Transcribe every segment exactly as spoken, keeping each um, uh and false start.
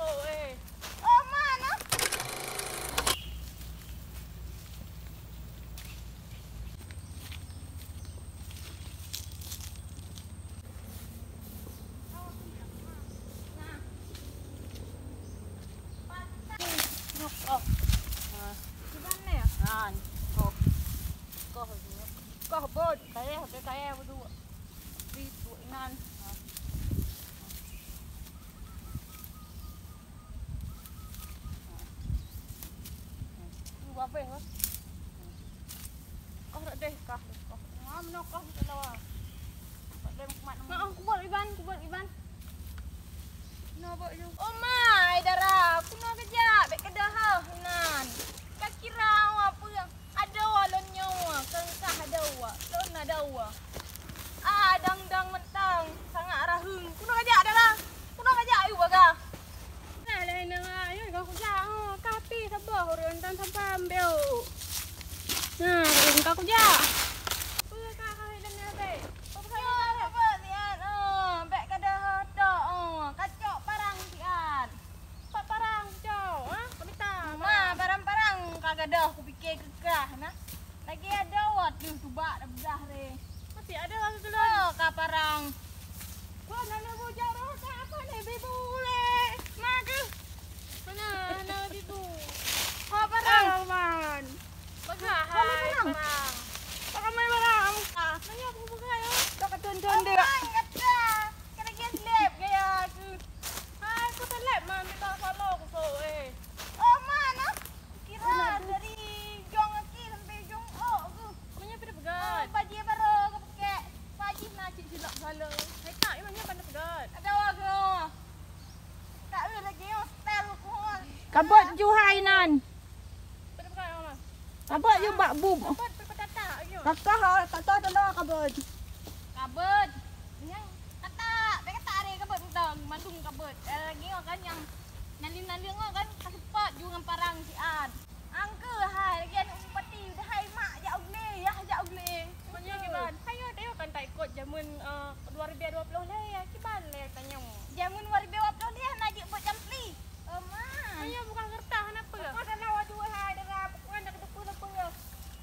Oh, eh. Oh, mana? Nah. Patah. Nyoe, oh. Ha. Kiban lé? Ha, koh. Koh, koh bot, kayèe, kayèe beuduek. Di duek inan. Ha. Lu babeh, wah. Kah dak deh, kah, kah. Ngam no kah kita lawa. Tak ada mak. Oh, kubot Iban, kubot Iban. No, bok, yu. Oh, mai, dara, aku no kejak, bek kedah, ha, nan. Ka kira, wah, apa yang Adoe lôn nyoe, keungkah adoe, lôn adoe. Ah, dang-dang mantong, sangat raheueng. Kunoe kajak, dara. Kunoe kajak, ayue bagah. Nah, laén nang ayue ka kujak, oh, ka pi saboh ureueng tan sampam beuk. Nah, ureueng ka kujak. Peue ka kawin dan nyabe? Peue ka kawin? Nyoe, peue siat, oh, bèk ka deuh tok, oh, kacok parang siat. Pat parang, cok, ha? Ka mita. Ma, parang-parang ka gadôh, kupike keu kah na. Lagèe adoe, waduh, tubak dah beudah re. Masih ada waktu tu, Lon? Oh, ka parang. Wah, nana bujang roh, ka apa ni, bibu le? Ma ke? Mana, mana bibu? Oh, parang. Parang, Man. Peugah, hai, parang. Peugah mai barang. Ah, nanya aku peugah, ya. Tak keton-ton dia. Parang, kata. Kena dia slap gaya aku. Hai, aku slap, Man. Minta follow aku, so, eh. Oh, mana? Kira dari jong aki sampai jong ok aku. Punya pada pegat. Oh, baju baru aku pakai. Baju nak cik silap gala. Hai, tak, memangnya pada pegat. Ada aku. Tak ada lagi, oh, style aku. Kabut ju hai nan. Pada pekat, Mama. Kabut ju bak bum. Kabut, pada pekat tak, ayo. Kakak, ha, tak tahu tanda kabut. Kabut. Yang katak, bèk katak deh kabut entong. Mandum kabut. Eh, lagi kan yang naling-naling kan, ka seupôt ju ngon parang siat. Angkeu hai, lagi aneuk bupati, udah hai mak jak u glé, yah jak u glé. Maknanya kiban? Hai, ayo kan tak ikut jameun, eh, dua ribu dua puluh lé, ya, kiban lé tanyoe. Jameun dua ribu dua puluh lé, hana jeuet buet campli. Oh, man. Hai, bukan kertas, kenapa? Apa salah wajah hai, dara, bukan nak kedepan apa ya?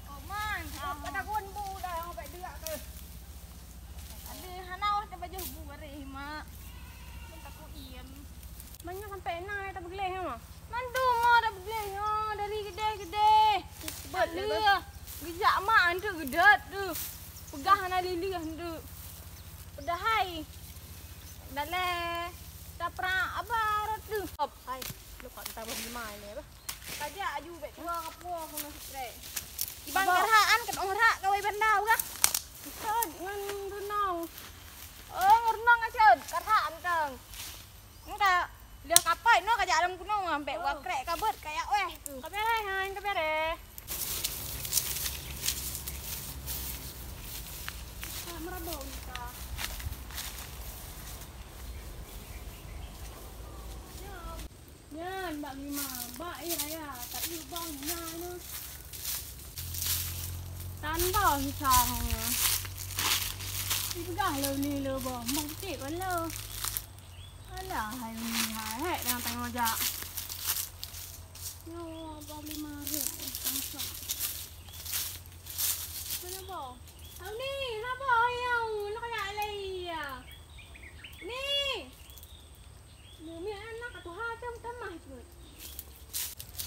Oh, man. Ah. Kata gon bu dah, sampai dia ke. Ada hana wah terbaju bu bareh, mak. Pun takut iem. Banyak sampai enam ya, tak bergeleh, ya, mak? Mandum mo dak beugleh nyoe dari geudeh-geudeh. Beuet lé. Geujak mak anteuk geudot tu. Peugah hana lilih anteuk. Padahai dalé taprak aba rot tu. Hop, hai. Lu kok entah bak lima ini apa? Kajak aju bek tua kapuo kena setrek. Ibang karhaan kan orang rak kawai bandau kah? Ikut ngan renong. Oh, renong aja. Karhaan tang. Engka, lheueh kapai nyoe kajak lam gunong, ambek wakrek kabet kayak weh tu. Ka bereh, Han, ka bereh. Ka meurabong ka. Nyan, bak lima, bak eh raya, tak lubang na nyoe. Tan boh hisang nyoe. Dipeugah lôn ni lôn boh, mok cit ban lôn. Alah, hai ni, hai, hek, tengah-tengah jak. Nyoe, abang lima rot, eh, tangsa. Mana boh? Hau ni, haba yang nak kena alai ya. Ni. Ni, ni anak tu ha macam tamah tu.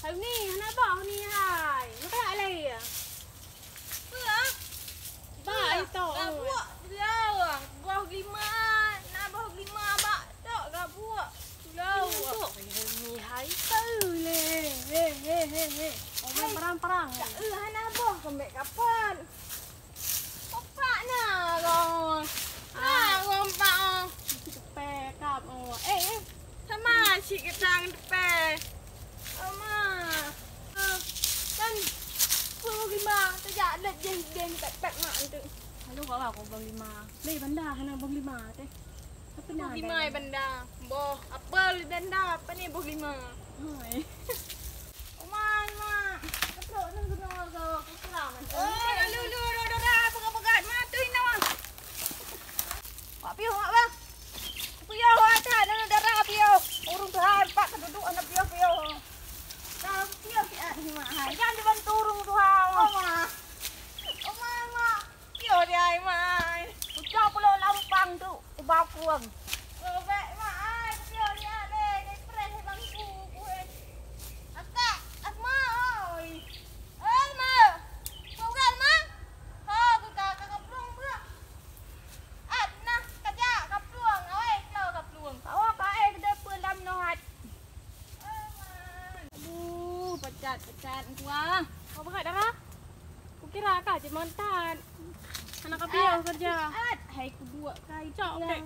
Hai ni, hana boh ni hai. Nak kaya lagi ya? Peue ah? Ba itu. Gabuek beliau. Boh lima, na boh lima bak tok gabuek. Beliau. Ni hai tu le. He he he he. Oh, main perang-perang. Tak eh, hana boh kembek kapan. Opak na gong. Ah, gong pak oh. Teupe kap oh. Eh, eh. Sama cit geutang teupe. Oma. Eh, kan. Puluh lima. Teujak lét jeng-jeng pek-pek mak tu. Lalu kau lah kau bang lima. Lé banda hana bang lima teh. Apa na? Boh lima banda. Boh apel banda. Apa ni boh lima? Hai. Omai, Mak. Ketrok nang keunoe keu keukra mantong. Oh, lalu lu dara peugah-peugah mati nyoe. Pak piôh, Mak, bah. Piôh, Mak, that nang dara piôh. Ureueng tuha empat keududuk. Oh, bèk, mak ai, kupiôh liat lé, ngai preh bangku ku, eh. Akak, Asma, oi. Oi, Asma. Peugah, Asma. Ho, ku ka, ka kaplueng beuh. At nah, kajak kaplueng, awai klo kaplueng. Awak ka, eh, keudeh peue lam noh at. Aduh, pecat, pecat, tuah. Kau berat, Dara? Kukira kah cit mantap. Anak api Ah, kerja. At, hai kuduek kai. Cok, dek.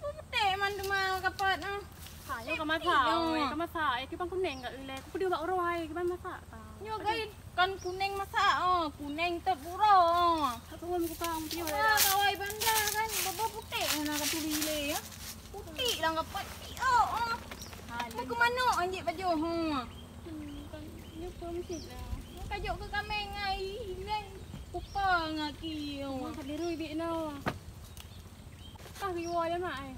Peuteh man teuma kapot, ah. Ha, nyoe ka masak, oi, ka masak. Eh, kibang kuneng ka ulèe. Kupeudeuh bak uroe hai, kibang masak. Nyoe gai kan kuneng masak, oh, kuneng teup uroe. Aku mau buka ang piu. Wah, kawai banda kan, bobo putéh mana ka tuli lé, ya. Putéh lah ka putéh, oh, oh. Mau ke mana anjek baju, ha. Hmm, kan, ni pun mesti lah. Ka jok ke kameng ngai, ngai kupa ngaki, oh. Mau ka biru ibi no. Kah riwa ya, Mak, eh?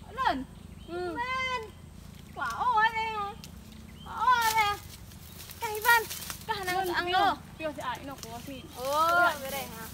Lôn? Hmm. Lôn. Wah, oh, ada yang. Oh, ada. Kah Iban? Kah nang Lôn, anggo? Piôh, piôh si ai, nok, kuah si. Oh, beres, ha.